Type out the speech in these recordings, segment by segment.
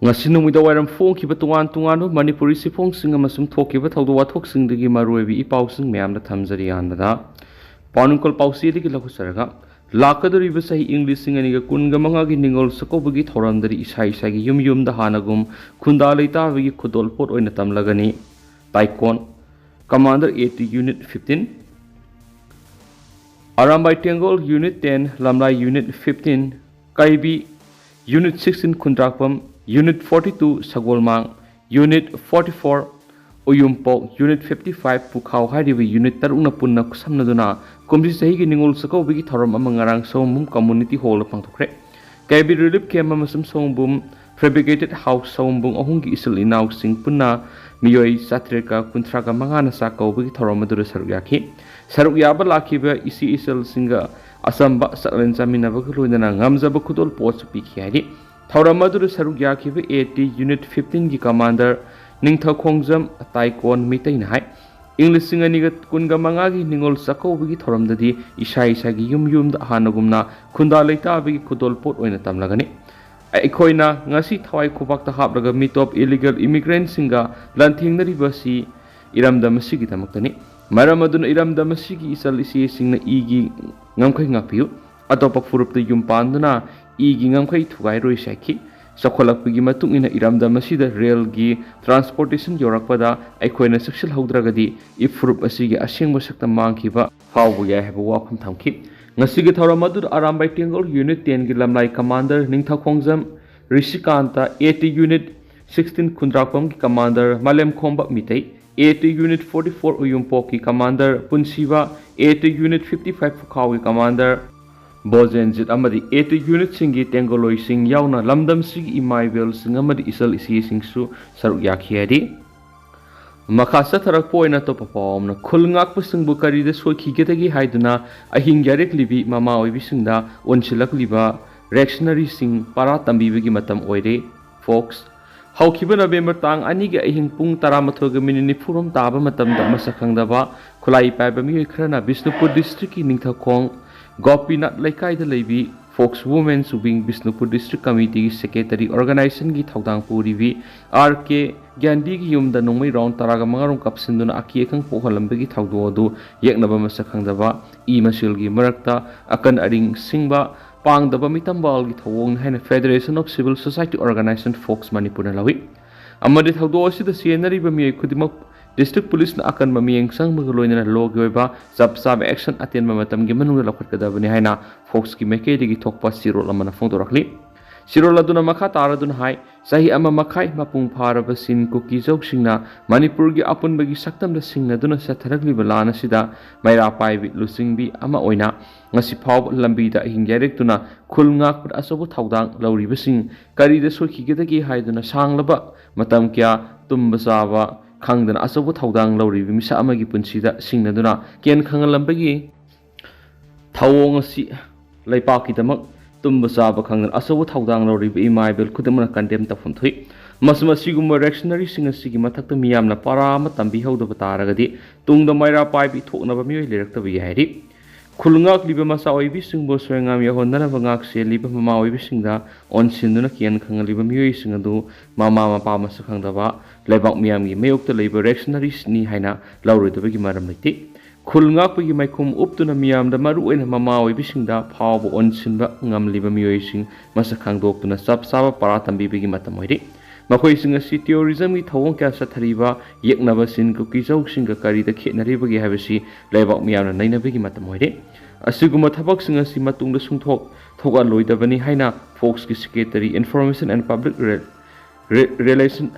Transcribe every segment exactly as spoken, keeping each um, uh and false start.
ꯉꯁꯤ ꯅꯨꯃꯤꯗꯥꯡ ꯋꯥꯏꯔꯝ ꯐꯣꯡꯈꯤꯕ ꯇꯣꯉꯥꯟ ꯇꯣꯉꯥꯟꯕ ꯃꯅꯤꯄꯨꯔꯤ ꯆꯦꯐꯣꯡꯁꯤꯡ ꯑꯃꯁꯨꯡ ꯊꯣꯛꯈꯤꯕ ꯊꯧꯗꯣꯛ ꯋꯥꯊꯣꯛꯁꯤꯡꯗꯒꯤ ꯃꯔꯨꯑꯣꯏꯕ ꯏ ꯄꯥꯎꯁꯤꯡ ꯃꯌꯥꯝꯗ ꯊꯝꯖꯔꯤ꯫ ꯑꯍꯥꯟꯕꯗ ꯄꯥꯎꯅꯨꯡꯈꯣꯜ ꯄꯥꯎꯆꯦꯗꯒꯤ ꯂꯧꯈꯠꯆꯔꯒ, ꯂꯥꯛꯀꯗꯧꯔꯤꯕ ꯆꯍꯤ ꯏꯪ ꯂꯤꯁꯤꯡ ꯑꯅꯤꯒ ꯀꯨꯟꯒ ꯃꯉꯥꯒꯤ ꯅꯤꯉꯣꯜ ꯆꯥꯛꯀꯧꯕꯒꯤ ꯊꯧꯔꯝꯗꯗꯤ ꯏꯁꯥ ꯏꯁꯥꯒꯤ ꯌꯨꯝ ꯌꯨꯝꯗ ꯍꯥꯟꯅꯒꯨꯝ ꯈꯨꯟꯗꯥ ꯂꯩꯇꯥꯕꯒꯤ ꯈꯨꯗꯣꯜꯄꯣꯠ ꯑꯣꯏꯅ ꯇꯝꯂꯒꯅꯤ꯫ ꯇꯥꯏꯀꯣꯟ, Commander A T Unit fifteen, Arambai ꯇꯦꯡꯒꯣꯜ Unit ten, ꯂꯝꯂꯥꯏ Unit fifteen, ꯀꯥꯏꯕꯤ Unit sixteen, Khundrakpam Unit forty two, ꯁꯒꯣꯜꯃꯥꯡ Unit forty four, ꯎꯌꯨꯝꯄꯣꯛ Unit fifty five, ꯄꯨꯈꯥꯎ ꯍꯥꯏꯔꯤꯕ unit ꯇꯔꯨꯛꯅ ꯄꯨꯟꯅ ꯈꯨꯠꯁꯝꯅꯗꯨꯅ ꯀꯨꯝꯁꯤ ꯆꯍꯤꯒꯤ ꯅꯤꯉꯣꯜ ꯆꯥꯛꯀꯧꯕꯒꯤ ꯊꯧꯔꯝ ꯑꯃ ꯉꯔꯥꯡ ꯁꯑꯣꯝꯕꯨꯡ Community Hall ꯗ ꯄꯥꯡꯊꯣꯛꯈ꯭ꯔꯦ꯫ ꯀꯦꯕꯤ Relief Camp ꯑꯃꯁꯨꯡ ꯁꯑꯣꯝꯕꯨꯡ Fabricated House ꯁꯑꯣꯝꯕꯨꯡ ꯑꯍꯨꯝꯒꯤ ꯏꯆꯤꯜ ꯏꯅꯥꯎꯁꯤꯡ ꯄꯨꯟꯅ ꯃꯤꯑꯣꯏ ꯆꯥꯇ꯭ꯔꯦꯠꯀ ꯀꯨꯟꯊ꯭ꯔꯥꯒ ꯃꯉꯥꯅ ꯆꯥꯛ ꯀꯧꯕꯒꯤ ꯊꯧꯔꯝ ꯑꯗꯨꯗ ꯁꯔꯨꯛ ꯌꯥꯈꯤ꯫ ꯁꯔꯨꯛ ꯌꯥꯕ ꯂꯥꯛꯈꯤꯕ ꯏꯆꯦ ꯏꯆꯜꯁꯤꯡꯒ ꯑꯆꯝꯕ ꯆꯥꯛꯂꯦꯟ ꯆꯥꯃꯤꯟꯅꯕꯒ ꯂꯣꯏꯅꯅ ꯉꯝꯖꯕ ꯈꯨꯗꯣꯜ ꯄꯣꯠꯁꯨ ꯄꯤꯈꯤ ꯍꯥꯏꯔꯤ꯫ ꯊꯧꯔꯝ ꯑꯗꯨꯗ ꯁꯔꯨꯛ ꯌꯥꯈꯤꯕ A T Unit fifteen ꯒꯤ Commander ꯅꯤꯡꯊꯧꯈꯣꯡꯖꯝ ꯇꯥꯏꯀꯣꯟ ꯃꯤꯇꯩꯅ ꯍꯥꯏ, ꯏꯪ ꯂꯤꯁꯤꯡ ꯑꯅꯤꯒ ꯀꯨꯟꯒ ꯃꯉꯥꯒꯤ ꯅꯤꯉꯣꯜ ꯆꯥꯛꯀꯧꯕꯒꯤ ꯊꯧꯔꯝꯗꯗꯤ ꯏꯁꯥ ꯏꯁꯥꯒꯤ ꯌꯨꯝ ꯌꯨꯝꯗ ꯍꯥꯟꯅꯒꯨꯝꯅ ꯈꯨꯟꯗꯥ ꯂꯩꯇꯥꯕꯒꯤ ꯈꯨꯗꯣꯜ ꯄꯣꯠ ꯑꯣꯏꯅ ꯇꯝꯂꯒꯅꯤ꯫ ꯑꯩꯈꯣꯏꯅ ꯉꯁꯤ ꯊꯋꯥꯏ ꯈꯨꯕꯥꯛꯇ ꯍꯥꯞꯂꯒ ꯃꯤꯇꯣꯞ illegal immigrant ꯁꯤꯡꯒ ꯂꯥꯟꯊꯦꯡꯅꯔꯤꯕ ꯑꯁꯤ ꯏꯔꯝꯗꯝ ꯑꯁꯤꯒꯤꯗꯃꯛꯇꯅꯤ꯫ ꯃꯔꯝ ꯑꯗꯨꯅ ꯏꯔꯝꯗꯝ ꯑꯁꯤꯒꯤ ꯏꯆꯜ ꯏꯆꯦꯁꯤꯡꯅ ꯏꯒꯤ ꯉꯝꯈꯩ ꯉꯥꯛꯄꯤꯌꯨ꯫ ꯑꯇꯣꯞꯄ ꯐꯨꯔꯨꯞꯇ ꯌꯨꯝ ꯄꯥꯟꯗꯨꯅ ꯏꯒꯤ ꯉꯝꯈꯩ ꯊꯨꯒꯥꯏꯔꯣꯏꯁꯤ ꯍꯥꯏꯈꯤ꯫ ꯆꯥꯎꯈꯠꯂꯛꯄꯒꯤ ꯃꯇꯨꯡ ꯏꯟꯅ ꯏꯔꯝꯗꯝ ꯑꯁꯤꯗ ꯔꯦꯜꯒꯤ transportation ꯌꯧꯔꯛꯄꯗ ꯑꯩꯈꯣꯏꯅ ꯆꯦꯛꯁꯤꯜꯍꯧꯗ꯭ꯔꯒꯗꯤ ꯏꯐꯨꯔꯨꯞ ꯑꯁꯤꯒꯤ ꯑꯁꯦꯡꯕ ꯁꯛꯇꯝ ꯃꯥꯡꯈꯤꯕ ꯐꯥꯎꯕ ꯌꯥꯏ ꯍꯥꯏꯕ ꯋꯥꯐꯝ ꯊꯝꯈꯤ꯫ ꯉꯁꯤꯒꯤ ꯊꯧꯔꯝ ꯑꯗꯨꯗ ꯑꯔꯥꯝꯕꯥꯏ ꯇꯦꯡꯒꯣꯜ Unit ten ꯒꯤ ꯂꯝꯂꯥꯏ Commander ꯅꯤꯡꯊꯧꯈꯣꯡꯖꯝ ꯔꯤꯁꯤꯀꯥꯟꯇ, A T Unit sixteen ꯈꯨꯟꯗ꯭ꯔꯥꯛꯄꯝꯒꯤ Commander ꯃꯥꯂꯦꯝꯈꯣꯝꯕ Meitei, A T Unit forty four ꯎꯌꯨꯝꯄꯣꯛꯀꯤ Commander ꯄꯨꯟꯁꯤꯕ, A T Unit fifty five ꯄꯨꯈꯥꯎꯒꯤ Commander ꯕꯣꯖꯦꯟꯖꯤꯠ ꯑꯃꯗꯤ A T unit ꯁꯤꯡꯒꯤ ꯇꯦꯡꯒꯣꯂꯣꯏꯁꯤꯡ ꯌꯥꯎꯅ ꯂꯝꯗꯝꯁꯤꯒꯤ ꯏꯃꯥ ꯏꯕꯦꯜꯁꯤꯡ ꯑꯃꯗꯤ ꯏꯆꯜ ꯏꯆꯦꯁꯤꯡꯁꯨ ꯁꯔꯨꯛ ꯌꯥꯈꯤ ꯍꯥꯏꯔꯤ꯫ ꯃꯈꯥ ꯆꯠꯊꯔꯛꯄ ꯑꯣꯏꯅ ꯑꯇꯣꯞꯄ ꯄꯥꯎ ꯑꯃꯅ, ꯈꯨꯜ ꯉꯥꯛꯄꯁꯤꯡꯕꯨ ꯀꯔꯤꯗ ꯁꯣꯏꯈꯤꯒꯗꯒꯦ ꯍꯥꯏꯗꯨꯅ ꯑꯍꯤꯡ ꯌꯥꯔꯦꯛꯂꯤꯕꯤ ꯃꯃꯥ ꯑꯣꯏꯕꯤꯁꯤꯡꯗ ꯑꯣꯟꯁꯤꯜꯂꯛꯂꯤꯕ reactionary ꯁꯤꯡ ꯄꯔꯥ ꯇꯝꯕꯤꯕꯒꯤ ꯃꯇꯝ ꯑꯣꯏꯔꯦ꯫ Fox, ꯍꯧꯈꯤꯕ ꯅꯕꯦꯝꯕꯔ ꯇꯥꯡ ꯑꯅꯤꯒꯤ ꯑꯍꯤꯡ ꯄꯨꯡ ꯇꯔꯥꯃꯥꯊꯣꯏꯒ minute ꯅꯤꯐꯨꯔꯣꯝ ꯇꯥꯕ ꯃꯇꯝꯗ ꯃꯁꯛ ꯈꯪꯗꯕ ꯈꯨꯠꯂꯥꯏ ꯄꯥꯏꯕ ꯃꯤꯑꯣꯏ ꯈꯔꯅ ꯕꯤꯁꯅꯨꯄꯨꯔ district ꯀꯤ ꯅꯤꯡꯊꯧꯈꯣꯡ ꯒꯣꯄꯤꯅꯥꯊ ꯂꯩꯀꯥꯏꯗ ꯂꯩꯕꯤ Fox Women's Wing Bishnupur District Committeeꯒꯤ Secretary Organizationꯒꯤ ꯊꯧꯗꯥꯡ ꯄꯨꯔꯤꯕꯤ ꯑꯥꯔ ꯀꯦ ꯒ꯭ꯌꯥꯟꯗꯤꯒꯤ ꯌꯨꯝꯗ ꯅꯣꯡꯃꯩ round ꯇꯔꯥꯒ ꯃꯉꯥ ꯔꯣꯝ ꯀꯥꯞꯁꯤꯟꯗꯨꯅ ꯑꯀꯤ ꯑꯈꯪ ꯄꯣꯛꯍꯜꯂꯝꯕꯒꯤ ꯊꯧꯗꯣꯛ ꯑꯗꯨ ꯌꯦꯛꯅꯕ ꯃꯁꯛ ꯈꯪꯗꯕ ꯏ ꯃꯁꯦꯜꯒꯤ ꯃꯔꯛꯇ ꯑꯀꯟ ꯑꯔꯤꯡ ꯁꯤꯡꯕ ꯄꯥꯡꯗꯕ ꯃꯤꯇꯝꯕꯥꯜꯒꯤ ꯊꯧꯑꯣꯡꯅꯤ ꯍꯥꯏꯅ Federation of Civil Society Organization Fox ꯃꯅꯤꯄꯨꯔꯅ ꯂꯧꯏ꯫ ꯑꯃꯗꯤ ꯊꯧꯗꯣꯛ ꯑꯁꯤꯗ ꯆꯦꯟꯅꯔꯤꯕ ꯃꯤꯑꯣꯏ ꯈꯨꯗꯤꯡꯃꯛ District Policeꯅ ꯑꯀꯟꯕ ꯃꯤꯠꯌꯦꯡ ꯆꯪꯕꯒ ꯂꯣꯏꯅꯅ lawꯒꯤ ꯑꯣꯏꯕ ꯆꯞ ꯆꯥꯕ action ꯑꯇꯦꯟꯕ ꯃꯇꯝꯒꯤ ꯃꯅꯨꯡꯗ ꯂꯧꯈꯠꯀꯗꯕꯅꯤ ꯍꯥꯏꯅ Foxꯀꯤ ꯃꯥꯏꯀꯩꯗꯒꯤ ꯊꯣꯛꯄ ꯆꯦꯔꯣꯜ ꯑꯃꯅ ꯐꯣꯡꯗꯣꯔꯛꯂꯤ꯫ ꯆꯦꯔꯣꯜ ꯑꯗꯨꯅ ꯃꯈꯥ ꯇꯥꯔꯗꯨꯅ ꯍꯥꯏ, ꯆꯍꯤ ꯑꯃ ꯃꯈꯥꯏ ꯃꯄꯨꯡ ꯐꯥꯔꯕ ꯁꯤꯟ ꯀꯨꯀꯤꯖꯧꯁꯤꯡꯅ ꯃꯅꯤꯄꯨꯔꯒꯤ ꯑꯄꯨꯟꯕꯒꯤ ꯁꯛꯇꯝꯗ ꯁꯤꯡꯅꯗꯨꯅ ꯆꯠꯊꯔꯛꯂꯤꯕ ꯂꯥꯟ ꯑꯁꯤꯗ ꯃꯩꯔꯥ ꯄꯥꯏꯕꯤ ꯂꯨꯆꯤꯡꯕꯤ ꯑꯃ ꯑꯣꯏꯅ ꯉꯁꯤ ꯐꯥꯎꯕ ꯂꯝꯕꯤꯗ ꯑꯍꯤꯡ ꯌꯥꯏꯔꯦꯛꯇꯨꯅ ꯈꯨꯜ ꯉꯥꯛꯄꯗ ꯑꯆꯧꯕ ꯊꯧꯗꯥꯡ ꯂꯧꯔꯤꯕꯁꯤꯡ ꯀꯔꯤꯗ ꯁꯣꯏꯈꯤꯒꯗꯒꯦ ꯍꯥꯏꯗꯨꯅ ꯁꯥꯡꯂꯕ ꯃꯇꯝ ꯀꯌꯥ ꯇꯨꯝꯕ ꯆꯥꯕ ꯈꯪꯗꯅ ꯑꯆꯧꯕ ꯊꯧꯗꯥꯡ ꯂꯧꯔꯤꯕ ꯃꯤꯁꯛ ꯑꯃꯒꯤ ꯄꯨꯟꯁꯤꯗ ꯁꯤꯡꯅꯗꯨꯅ ꯀꯦꯟ ꯈꯪꯍꯜꯂꯝꯕꯒꯤ ꯊꯧꯑꯣꯡ ꯑꯁꯤ ꯂꯩꯄꯥꯛꯀꯤꯗꯃꯛ ꯇꯨꯝꯕ ꯆꯥꯕ ꯈꯪꯗꯅ ꯑꯆꯧꯕ ꯊꯧꯗꯥꯡ ꯂꯧꯔꯤꯕ ꯏꯃꯥ ꯏꯕꯦꯜ ꯈꯨꯗꯤꯡꯃꯛꯅ condemn ꯇꯧꯐꯝ ꯊꯣꯛꯏ꯫ ꯃꯁꯤ, ꯃꯁꯤꯒꯨꯝꯕ reactionaryꯁꯤꯡ ꯑꯁꯤꯒꯤ ꯃꯊꯛꯇ ꯃꯤꯌꯥꯝꯅ ꯄꯔꯥ ꯑꯃ ꯇꯝꯕꯤꯍꯧꯗꯕ ꯇꯥꯔꯒꯗꯤ ꯇꯨꯡꯗ ꯃꯩꯔꯥ ꯄꯥꯏꯕꯤ ꯊꯣꯛꯅꯕ ꯃꯤꯑꯣꯏ ꯂꯩꯔꯛꯇꯕ ꯌꯥꯏꯔꯤ꯫ ꯈꯨꯜ ꯉꯥꯛꯂꯤꯕ ꯃꯆꯥ ꯑꯣꯏꯕꯤꯁꯤꯡꯕꯨ ꯁꯣꯏꯉꯥꯝ ꯌꯥꯎꯍꯟꯗꯅꯕ ꯉꯥꯛ ꯁꯦꯜꯂꯤꯕ ꯃꯃꯥ ꯑꯣꯏꯕꯤꯁꯤꯡꯗ ꯑꯣꯟꯁꯤꯟꯗꯨꯅ ꯀꯤꯌꯥꯟ ꯈꯪꯍꯜꯂꯤꯕ ꯃꯤꯑꯣꯏꯁꯤꯡ ꯑꯗꯨ ꯃꯃꯥ ꯃꯄꯥ ꯃꯁꯛ ꯈꯪꯗꯕ ꯂꯩꯕꯥꯛ ꯃꯤꯌꯥꯝꯒꯤ ꯃꯥꯌꯣꯛꯇ ꯂꯩꯕ reactionaryꯅꯤ ꯍꯥꯏꯅ ꯂꯧꯔꯣꯏꯗꯕꯒꯤ ꯃꯔꯝ ꯂꯩꯇꯦ꯫ ꯈꯨꯜ ꯉꯥꯛꯄꯒꯤ ꯃꯥꯏꯈꯨꯝ ꯎꯞꯇꯨꯅ ꯃꯤꯌꯥꯝꯗ, ꯃꯔꯨꯑꯣꯏꯅ ꯃꯃꯥ ꯑꯣꯏꯕꯤꯁꯤꯡꯗ ꯐꯥꯎꯕ ꯑꯣꯟꯁꯤꯟꯕ ꯉꯝꯂꯤꯕ ꯃꯤꯑꯣꯏꯁꯤꯡ ꯃꯁꯛ ꯈꯪꯗꯣꯛꯇꯨꯅ ꯆꯞ ꯆꯥꯕ ꯄꯔꯥ ꯇꯝꯕꯤꯕꯒꯤ ꯃꯇꯝ ꯑꯣꯏꯔꯦ꯫ ꯃꯈꯣꯏꯁꯤꯡ ꯑꯁꯤ terrorismꯒꯤ ꯊꯧꯑꯣꯡ ꯀꯌꯥ ꯆꯠꯊꯔꯤꯕ ꯌꯦꯛꯅꯕꯁꯤꯡ ꯀꯨꯀꯤꯖꯧꯁꯤꯡꯒ ꯀꯔꯤꯗ ꯈꯦꯠꯅꯔꯤꯕꯒꯦ ꯍꯥꯏꯕꯁꯤ ꯂꯩꯕꯥꯛ ꯃꯤꯌꯥꯝꯅ ꯅꯩꯅꯕꯒꯤ ꯃꯇꯝ ꯑꯣꯏꯔꯦ꯫ ꯑꯁꯤꯒꯨꯝꯕ ꯊꯕꯛꯁꯤꯡ ꯑꯁꯤ ꯃꯇꯨꯡꯗ ꯁꯨꯡꯊꯣꯛ ꯊꯣꯛꯍꯜꯂꯣꯏꯗꯕꯅꯤ ꯍꯥꯏꯅ Foxꯀꯤ Secretary Information and Public Re-, Re-, Relation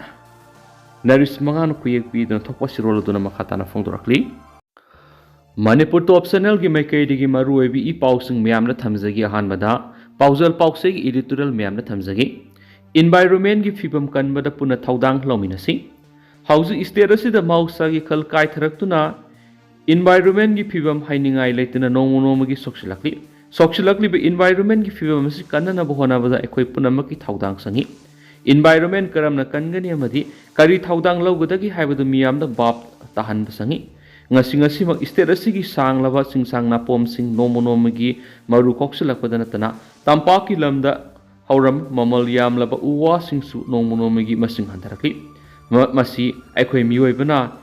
ꯅꯔꯤꯁ ꯃꯉꯥꯅ ꯈꯨꯌꯦꯛ ꯄꯤꯗꯨꯅ ꯊꯣꯛꯄ ꯆꯦꯔꯣꯜ ꯑꯗꯨꯅ ꯃꯈꯥ ꯇꯥꯅ ꯐꯣꯡꯗꯣꯔꯛꯂꯤ꯫ ꯃꯅꯤꯄꯨꯔ Top Channelꯒꯤ ꯃꯥꯏꯀꯩꯗꯒꯤ ꯃꯔꯨꯑꯣꯏꯕ ꯏ ꯄꯥꯎꯁꯤꯡ ꯃꯌꯥꯝꯗ ꯊꯝꯖꯒꯦ꯫ ꯑꯍꯥꯟꯕꯗ ꯄꯥꯎꯖꯦꯜ ꯄꯥꯎꯆꯦꯒꯤ editorial ꯃꯌꯥꯝꯗ ꯊꯝꯖꯒꯦ꯫ Environmentꯀꯤ ꯐꯤꯕꯝ ꯀꯟꯕꯗ ꯄꯨꯟꯅ ꯊꯧꯗꯥꯡ ꯂꯧꯃꯤꯟꯅꯁꯤ꯫ ꯍꯧꯖꯤꯛ state ꯑꯁꯤꯗ ꯃꯍꯧꯁꯥꯒꯤ ꯈꯜ ꯀꯥꯏꯊꯔꯛꯇꯨꯅ environmentꯀꯤ ꯐꯤꯕꯝ ꯍꯥꯏꯅꯤꯡꯉꯥꯏ ꯂꯩꯇꯅ ꯅꯣꯡꯃ ꯅꯣꯡꯃꯒꯤ ꯁꯣꯛꯆꯤꯜꯂꯛꯂꯤ꯫ ꯁꯣꯛꯆꯤꯜꯂꯛꯂꯤꯕ environmentꯀꯤ ꯐꯤꯕꯝ ꯑꯁꯤ ꯀꯟꯅꯅꯕ ꯍꯣꯠꯅꯕꯗ ꯑꯩꯈꯣꯏ ꯄꯨꯝꯅꯃꯛꯀꯤ ꯊꯧꯗꯥꯡ ꯆꯪꯏ꯫ Environment ꯀꯔꯝꯅ ꯀꯟꯒꯅꯤ ꯑꯃꯗꯤ ꯀꯔꯤ ꯊꯧꯗꯥꯡ ꯂꯧꯒꯗꯒꯦ ꯍꯥꯏꯕꯗꯨ ꯃꯤꯌꯥꯝꯗ ꯚꯥꯞ ꯇꯥꯍꯟꯕ ꯆꯪꯏ꯫ ꯉꯁꯤ ꯉꯁꯤꯃꯛ state ꯑꯁꯤꯒꯤ ꯁꯥꯡꯂꯕ ꯆꯤꯡꯁꯥꯡ ꯅꯥꯄꯣꯝꯁꯤꯡ ꯅꯣꯡꯃ ꯅꯣꯡꯃꯒꯤ ꯃꯔꯨ ꯀꯣꯛꯁꯤꯜꯂꯛꯄꯗ ꯅꯠꯇꯅ, ꯇꯝꯄꯥꯛꯀꯤ ꯂꯝꯗ ꯍꯧꯔꯝ ꯃꯃꯜ ꯌꯥꯝꯂꯕ ꯎ ꯋꯥꯁꯤꯡꯁꯨ ꯅꯣꯡꯃ ꯅꯣꯡꯃꯒꯤ ꯃꯁꯤꯡ ꯍꯟꯊꯔꯛꯂꯤ꯫ ꯃ-, ꯃꯁꯤ ꯑꯩꯈꯣꯏ ꯃꯤꯑꯣꯏꯕꯅ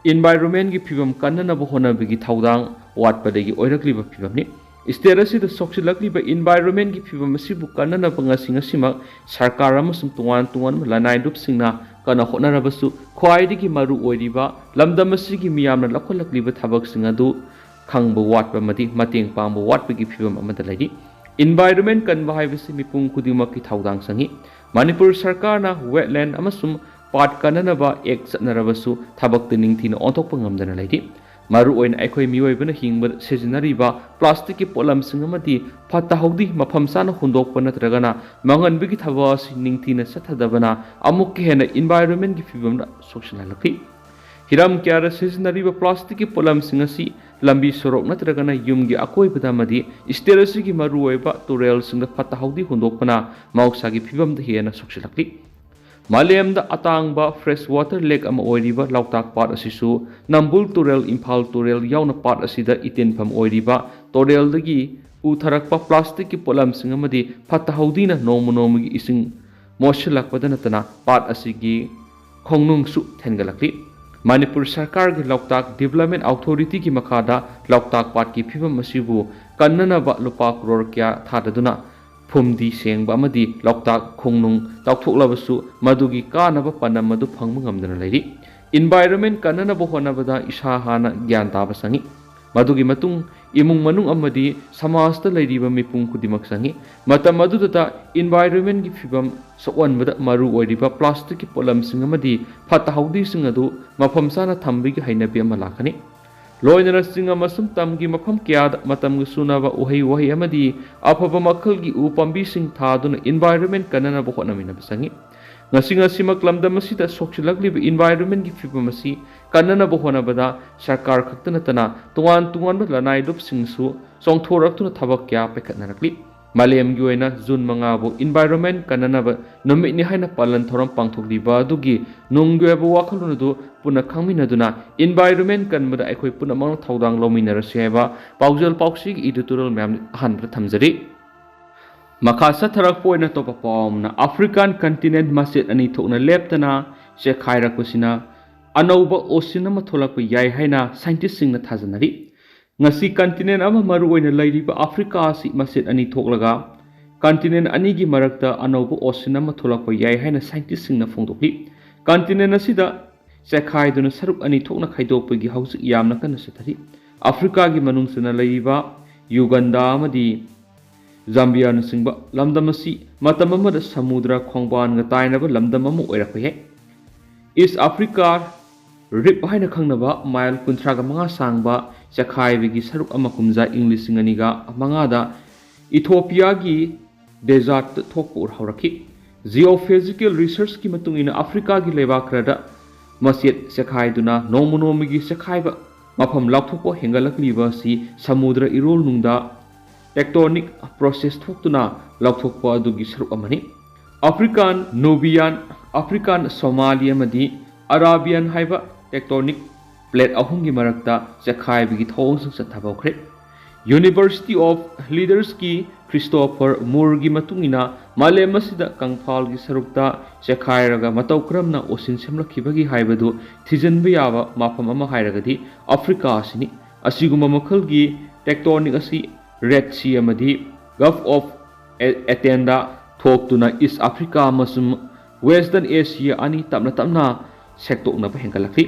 environmentꯀꯤ ꯐꯤꯕꯝ ꯀꯟꯅꯅꯕ ꯍꯣꯠꯅꯕꯒꯤ ꯊꯧꯗꯥꯡ ꯋꯥꯠꯄꯗꯒꯤ ꯑꯣꯏꯔꯛꯂꯤꯕ ꯐꯤꯕꯝꯅꯤ꯫ State ꯑꯁꯤꯗ ꯁꯣꯛꯆꯤꯜꯂꯛꯂꯤꯕ environmentꯀꯤ ꯐꯤꯕꯝ ꯑꯁꯤꯕꯨ ꯀꯟꯅꯅꯕ ꯉꯁꯤ ꯉꯁꯤꯃꯛ ꯁꯔꯀꯥꯔ ꯑꯃꯁꯨꯡ ꯇꯣꯉꯥꯟ ꯇꯣꯉꯥꯟꯕ ꯂꯅꯥꯏ ꯂꯨꯞꯁꯤꯡꯅ ꯀꯟꯅ ꯍꯣꯠꯅꯔꯕꯁꯨ, ꯈ꯭ꯋꯥꯏꯗꯒꯤ ꯃꯔꯨ ꯑꯣꯏꯔꯤꯕ ꯂꯝꯗꯝ ꯑꯁꯤꯒꯤ ꯃꯤꯌꯥꯝꯅ ꯂꯧꯈꯠꯂꯛꯂꯤꯕ ꯊꯕꯛꯁꯤꯡ ꯑꯗꯨ ꯈꯪꯕ ꯋꯥꯠꯄ ꯑꯃꯗꯤ ꯃꯇꯦꯡ ꯄꯥꯡꯕ ꯋꯥꯠꯄꯒꯤ ꯐꯤꯕꯝ ꯑꯃꯗ ꯂꯩꯔꯤ꯫ Environment ꯀꯟꯕ ꯍꯥꯏꯕꯁꯤ ꯃꯤꯄꯨꯝ ꯈꯨꯗꯤꯡꯃꯛꯀꯤ ꯊꯧꯗꯥꯡ ꯆꯪꯏ꯫ ꯃꯅꯤꯄꯨꯔ ꯁꯔꯀꯥꯔꯅ wetland ꯑꯃꯁꯨꯡ ꯄꯥꯠ ꯀꯟꯅꯅꯕ act ꯆꯠꯅꯔꯕꯁꯨ, ꯊꯕꯛꯇ ꯅꯤꯡꯊꯤꯅ ꯑꯣꯟꯊꯣꯛꯄ ꯉꯝꯗꯅ ꯂꯩꯔꯤ꯫ ꯃꯔꯨꯑꯣꯏꯅ ꯑꯩꯈꯣꯏ ꯃꯤꯑꯣꯏꯕꯅ ꯍꯤꯡꯕꯗ ꯁꯤꯖꯤꯟꯅꯔꯤꯕ plasticꯀꯤ ꯄꯣꯠꯂꯝꯁꯤꯡ ꯑꯃꯗꯤ ꯐꯠꯇ ꯍꯥꯎꯗꯤ ꯃꯐꯝ ꯆꯥꯅ ꯍꯨꯟꯗꯣꯛꯄ ꯅꯠꯇ꯭ꯔꯒꯅ ꯃꯥꯡꯍꯟꯕꯒꯤ ꯊꯕꯛ ꯑꯁꯤ ꯅꯤꯡꯊꯤꯅ ꯆꯠꯊꯗꯕꯅ ꯑꯃꯨꯛꯀ ꯍꯦꯟꯅ environmentꯀꯤ ꯐꯤꯕꯝꯗ ꯁꯣꯛꯆꯤꯜꯍꯜꯂꯛꯂꯤ꯫ ꯍꯤꯔꯝ ꯀꯌꯥꯗ ꯁꯤꯖꯤꯟꯅꯔꯤꯕ plasticꯀꯤ ꯄꯣꯠꯂꯝꯁꯤꯡ ꯑꯁꯤ ꯂꯝꯕꯤ ꯁꯣꯔꯣꯛ ꯅꯠꯇ꯭ꯔꯒꯅ ꯌꯨꯝꯒꯤ ꯑꯀꯣꯏꯕꯗ ꯑꯃꯗꯤ state ꯑꯁꯤꯒꯤ ꯃꯔꯨꯑꯣꯏꯕ ꯇꯨꯔꯦꯜꯁꯤꯡꯗ ꯐꯠꯇ ꯍꯥꯎꯗꯤ ꯍꯨꯟꯗꯣꯛꯄꯅ ꯃꯍꯧꯁꯥꯒꯤ ꯐꯤꯕꯝꯗ ꯍꯦꯟꯅ ꯁꯣꯛꯆꯤꯜꯂꯛꯂꯤ꯫ ꯃꯥꯂꯦꯝꯗ ꯑꯇꯥꯡꯕ fresh water lake ꯑꯃ ꯑꯣꯏꯔꯤꯕ ꯂꯣꯛꯇꯥꯛ ꯄꯥꯠ ꯑꯁꯤꯁꯨ ꯅꯝꯕꯨꯜ ꯇꯨꯔꯦꯜ, ꯏꯝꯐꯥꯜ ꯇꯨꯔꯦꯜ ꯌꯥꯎꯅ ꯄꯥꯠ ꯑꯁꯤꯗ ꯏꯇꯤꯟꯐꯝ ꯑꯣꯏꯔꯤꯕ ꯇꯨꯔꯦꯜꯗꯒꯤ ꯄꯨꯊꯔꯛꯄ plasticꯀꯤ ꯄꯣꯠꯂꯝꯁꯤꯡ ꯑꯃꯗꯤ ꯐꯠꯇ ꯍꯥꯎꯗꯤꯅ ꯅꯣꯡꯃ ꯅꯣꯡꯃꯒꯤ ꯏꯁꯤꯡ ꯃꯣꯠꯁꯤꯜꯂꯛꯄꯗ ꯅꯠꯇꯅ ꯄꯥꯠ ꯑꯁꯤꯒꯤ ꯈꯣꯡꯅꯨꯡꯁꯨ ꯊꯦꯟꯒꯠꯂꯛꯂꯤ꯫ ꯃꯅꯤꯄꯨꯔ ꯁꯔꯀꯥꯔꯒꯤ ꯂꯣꯛꯇꯥꯛ Development Authorityꯒꯤ ꯃꯈꯥꯗ ꯂꯣꯛꯇꯥꯛ ꯄꯥꯠꯀꯤ ꯐꯤꯕꯝ ꯑꯁꯤꯕꯨ ꯀꯟꯅꯅꯕ ꯂꯨꯄꯥ ꯀ꯭ꯔꯣꯔ ꯀꯌꯥ ꯊꯥꯗꯗꯨꯅ ꯐꯨꯝꯗꯤ ꯁꯦꯡꯕ ꯑꯃꯗꯤ ꯂꯣꯛꯇꯥꯛ ꯈꯣꯡꯅꯨꯡ ꯇꯥꯎꯊꯣꯛꯂꯕꯁꯨ, ꯃꯗꯨꯒꯤ ꯀꯥꯟꯅꯕ ꯄꯥꯟꯗꯝ ꯑꯗꯨ ꯐꯪꯕ ꯉꯝꯗꯅ ꯂꯩꯔꯤ꯫ Environment ꯀꯟꯅꯅꯕ ꯍꯣꯠꯅꯕꯗ ꯏꯁꯥ ꯍꯥꯟꯅ ꯒ꯭ꯌꯥꯟ ꯇꯥꯕ ꯆꯪꯏ꯫ ꯃꯗꯨꯒꯤ ꯃꯇꯨꯡ ꯏꯃꯨꯡ ꯃꯅꯨꯡ ꯑꯃꯗꯤ ꯁꯃꯥꯖꯇ ꯂꯩꯔꯤꯕ ꯃꯤꯄꯨꯝ ꯈꯨꯗꯤꯡꯃꯛ ꯆꯪꯏ꯫ ꯃꯇꯝ ꯑꯗꯨꯗꯇ environmentꯀꯤ ꯐꯤꯕꯝ ꯁꯣꯛꯍꯟꯕꯗ ꯃꯔꯨ ꯑꯣꯏꯔꯤꯕ plasticꯀꯤ ꯄꯣꯠꯂꯝꯁꯤꯡ ꯑꯃꯗꯤ ꯐꯠꯇ ꯍꯥꯎꯗꯤꯁꯤꯡ ꯑꯗꯨ ꯃꯐꯝ ꯆꯥꯅ ꯊꯝꯕꯒꯤ ꯍꯩꯅꯕꯤ ꯑꯃ ꯂꯥꯛꯀꯅꯤ꯫ ꯂꯣꯏꯅꯅ ꯆꯤꯡ ꯑꯃꯁꯨꯡ ꯇꯝꯒꯤ ꯃꯐꯝ ꯀꯌꯥꯗ ꯃꯇꯝꯒꯤ ꯆꯨꯅꯕ ꯎꯍꯩ ꯋꯥꯍꯩ ꯑꯃꯗꯤ ꯑꯐꯕ ꯃꯈꯜꯒꯤ ꯎ ꯄꯥꯝꯕꯤꯁꯤꯡ ꯊꯥꯗꯨꯅ environment ꯀꯟꯅꯅꯕ ꯍꯣꯠꯅꯃꯤꯟꯅꯕ ꯆꯪꯏ꯫ ꯉꯁꯤ ꯉꯁꯤꯃꯛ ꯂꯝꯗꯝ ꯑꯁꯤꯗ ꯁꯣꯛꯆꯤꯜꯂꯛꯂꯤꯕ environmentꯀꯤ ꯐꯤꯕꯝ ꯑꯁꯤ ꯀꯟꯅꯅꯕ ꯍꯣꯠꯅꯕꯗ ꯁꯔꯀꯥꯔ ꯈꯛꯇ ꯅꯠꯇꯅ ꯇꯣꯉꯥꯟ ꯇꯣꯉꯥꯟꯕ ꯂꯅꯥꯏ ꯂꯨꯞꯁꯤꯡꯁꯨ ꯆꯣꯡꯊꯣꯔꯛꯇꯨꯅ ꯊꯕꯛ ꯀꯌꯥ ꯄꯥꯏꯈꯠꯅꯔꯛꯂꯤ꯫ ꯃꯥꯂꯦꯝꯒꯤ ꯑꯣꯏꯅ ꯖꯨꯟ ꯃꯉꯥꯕꯨ ꯏꯟꯚꯥꯏꯔꯣꯟꯃꯦꯟ ꯀꯟꯅꯅꯕ ꯅꯨꯃꯤꯠꯅꯤ ꯍꯥꯏꯅ ꯄꯥꯂꯟ ꯊꯧꯔꯝ ꯄꯥꯡꯊꯣꯛꯂꯤꯕ ꯑꯗꯨꯒꯤ ꯅꯨꯡꯒꯤ ꯑꯣꯏꯕ ꯋꯥꯈꯜꯂꯣꯟ ꯑꯗꯨ ꯄꯨꯟꯅ ꯈꯪꯃꯤꯟꯅꯗꯨꯅ ꯏꯟꯚꯥꯏꯔꯣꯟꯃꯦꯟ ꯀꯟꯕꯗ ꯑꯩꯈꯣꯏ ꯄꯨꯝꯅꯃꯛꯅ ꯊꯧꯗꯥꯡ ꯂꯧꯃꯤꯟꯅꯔꯁꯤ ꯍꯥꯏꯕ ꯄꯥꯎꯖꯦꯜ ꯄꯥꯎꯆꯦꯒꯤ editorial ꯃꯌꯥꯝ ꯑꯍꯥꯟꯕꯗ ꯊꯝꯖꯔꯤ꯫ ꯃꯈꯥ ꯆꯠꯊꯔꯛꯄ ꯑꯣꯏꯅ ꯑꯇꯣꯞꯄ ꯄꯥꯎ ꯑꯃꯅ, ꯑꯐ꯭ꯔꯤꯀꯥꯟ ꯀꯟꯇꯤꯅꯦꯟꯠ ꯃꯆꯦꯠ ꯑꯅꯤ ꯊꯣꯛꯅ ꯂꯦꯞꯇꯅ ꯆꯦꯛꯈꯥꯏꯔꯛꯄꯁꯤꯅ ꯑꯅꯧꯕ ꯑꯣꯁꯤꯟ ꯑꯃ ꯊꯣꯛꯂꯛꯄ ꯌꯥꯏ ꯍꯥꯏꯅ ꯁꯥꯏꯟꯇꯤꯁꯁꯤꯡꯅ ꯊꯥꯖꯅꯔꯤ꯫ ꯉꯁꯤ ꯀꯟꯇꯤꯅꯦꯟꯠ ꯑꯃ ꯃꯔꯨ ꯑꯣꯏꯅ ꯂꯩꯔꯤꯕ ꯑꯐ꯭ꯔꯤꯀꯥ ꯑꯁꯤ ꯃꯆꯦꯠ ꯑꯅꯤ ꯊꯣꯛꯂꯒ ꯀꯟꯇꯤꯅꯦꯟꯠ ꯑꯅꯤꯒꯤ ꯃꯔꯛꯇ ꯑꯅꯧꯕ ꯑꯣꯁꯤꯟ ꯑꯃ ꯊꯣꯛꯂꯛꯄ ꯌꯥꯏ ꯍꯥꯏꯅ ꯁꯥꯏꯟꯇꯤꯁꯁꯤꯡꯅ ꯐꯣꯡꯗꯣꯛꯂꯤ꯫ ꯀꯟꯇꯤꯅꯦꯟꯠ ꯑꯁꯤꯗ ꯆꯦꯛꯈꯥꯏꯗꯨꯅ ꯁꯔꯨꯛ ꯑꯅꯤ ꯊꯣꯛꯅ ꯈꯥꯏꯗꯣꯛꯄꯒꯤ ꯍꯧꯖꯤꯛ ꯌꯥꯝꯅ ꯀꯟꯅ ꯆꯠꯊꯔꯤ꯫ ꯑꯐ꯭ꯔꯤꯀꯥꯒꯤ ꯃꯅꯨꯡ ꯆꯟꯅ ꯂꯩꯔꯤꯕ ꯌꯨꯒꯟꯗꯥ ꯑꯃꯗꯤ ꯖꯥꯝꯕꯤꯌꯥꯅꯆꯤꯡꯕ ꯂꯝꯗꯝ ꯑꯁꯤ ꯃꯇꯝ ꯑꯃꯗ ꯁꯃꯨꯗ꯭ꯔ ꯈꯣꯡꯕꯥꯟꯒ ꯇꯥꯏꯅꯕ ꯂꯝꯗꯝ ꯑꯃ ꯑꯣꯏꯔꯛꯄ ꯌꯥꯏ꯫ ꯏꯁ ꯑꯐ꯭ꯔꯤꯀꯥ ꯔꯤꯞ ꯍꯥꯏꯅ ꯈꯪꯅꯕ ꯃꯥꯏꯜ ꯀꯨꯟꯊ꯭ꯔꯥꯒ ꯃꯉꯥ ꯁꯥꯡꯕ ꯆꯦꯛꯈꯥꯏꯕꯒꯤ ꯁꯔꯨꯛ ꯑꯃ ꯀꯨꯝꯖꯥ ꯏꯪ ꯂꯤꯁꯤꯡ ꯑꯅꯤꯒ ꯃꯉꯥꯗ ꯏꯊꯣꯄꯤꯌꯥꯒꯤ ꯗꯦꯖꯥꯔꯠꯇ ꯊꯣꯛꯄ ꯎꯔꯍꯧꯔꯛꯈꯤ꯫ ꯖꯤꯑꯣꯐꯤꯖꯤꯀꯦꯜ ꯔꯤꯁꯔꯆꯀꯤ ꯃꯇꯨꯡ ꯏꯟꯅ ꯑꯐ꯭ꯔꯤꯀꯥꯒꯤ ꯂꯩꯕꯥꯛ ꯈꯔꯗ ꯃꯆꯦꯠ ꯆꯦꯛꯈꯥꯏꯗꯨꯅ ꯅꯣꯡꯃ ꯅꯣꯡꯃꯒꯤ ꯆꯦꯛꯈꯥꯏꯕ ꯃꯐꯝ ꯂꯥꯎꯊꯣꯛꯄ ꯍꯦꯟꯒꯠꯂꯛꯂꯤꯕ ꯑꯁꯤ ꯁꯃꯨꯗ꯭ꯔ ꯏꯔꯣꯜꯅꯨꯡꯗ ꯇꯦꯛꯇꯣꯅꯤꯛ ꯄ꯭ꯔꯣꯁꯦꯁ ꯊꯣꯛꯇꯨꯅ ꯂꯥꯎꯊꯣꯛꯄ ꯑꯗꯨꯒꯤ ꯁꯔꯨꯛ ꯑꯃꯅꯤ꯫ ꯑꯐ꯭ꯔꯤꯀꯥꯟ ꯅꯨꯕꯤꯌꯥꯟ, ꯑꯐ꯭ꯔꯤꯀꯥꯟ ꯁꯣꯃꯥꯂꯤ ꯑꯃꯗꯤ ꯑꯔꯥꯕꯤꯌꯥꯟ ꯍꯥꯏꯕ ꯇꯦꯛꯇꯣꯅꯤꯛ ꯄ꯭ꯂꯦꯠ ꯑꯍꯨꯝꯒꯤ ꯃꯔꯛꯇ ꯆꯦꯛꯈꯥꯏꯕꯒꯤ ꯊꯧꯑꯣꯡꯁꯤꯡ ꯆꯠꯊꯕ ꯍꯧꯈ꯭ꯔꯦ꯫ ꯌꯨꯅꯤꯚꯔꯁꯤꯇꯤ ꯑꯣꯐ ꯂꯤꯗꯔꯁꯀꯤ ꯈ꯭ꯔꯤꯁꯇꯣꯐꯔ ꯃꯨꯔꯒꯤ ꯃꯇꯨꯡ ꯏꯟꯅ, ꯃꯥꯂꯦꯝ ꯑꯁꯤꯗ ꯀꯪꯐꯥꯜꯒꯤ ꯁꯔꯨꯛꯇ ꯆꯦꯛꯈꯥꯏꯔꯒ ꯃꯇꯧ ꯀꯔꯝꯅ ꯑꯣꯁꯤꯟ ꯁꯦꯝꯂꯛꯈꯤꯕꯒꯦ ꯍꯥꯏꯕꯗꯨ ꯊꯤꯖꯤꯟꯕ ꯌꯥꯕ ꯃꯐꯝ ꯑꯃ ꯍꯥꯏꯔꯒꯗꯤ ꯑꯐ꯭ꯔꯤꯀꯥ ꯑꯁꯤꯅꯤ꯫ ꯑꯁꯤꯒꯨꯝꯕ ꯃꯈꯜꯒꯤ ꯇꯦꯛꯇꯣꯅꯤꯛ ꯑꯁꯤ ꯔꯦꯗ ꯁꯤ ꯑꯃꯗꯤ ꯒꯜꯐ ꯑꯣꯐ ꯑꯦ-, ꯑꯦꯇꯦꯟꯗ ꯊꯣꯛꯇꯨꯅ ꯏꯁ ꯑꯐ꯭ꯔꯤꯀꯥ ꯑꯃꯁꯨꯡ ꯋꯦꯁꯇꯔꯟ ꯑꯦꯁꯤꯌꯥ ꯑꯅꯤ ꯇꯞꯅ ꯇꯞꯅ ꯁꯦꯛꯇꯣꯛꯅꯕ ꯍꯦꯟꯒꯠꯂꯛꯂꯤ꯫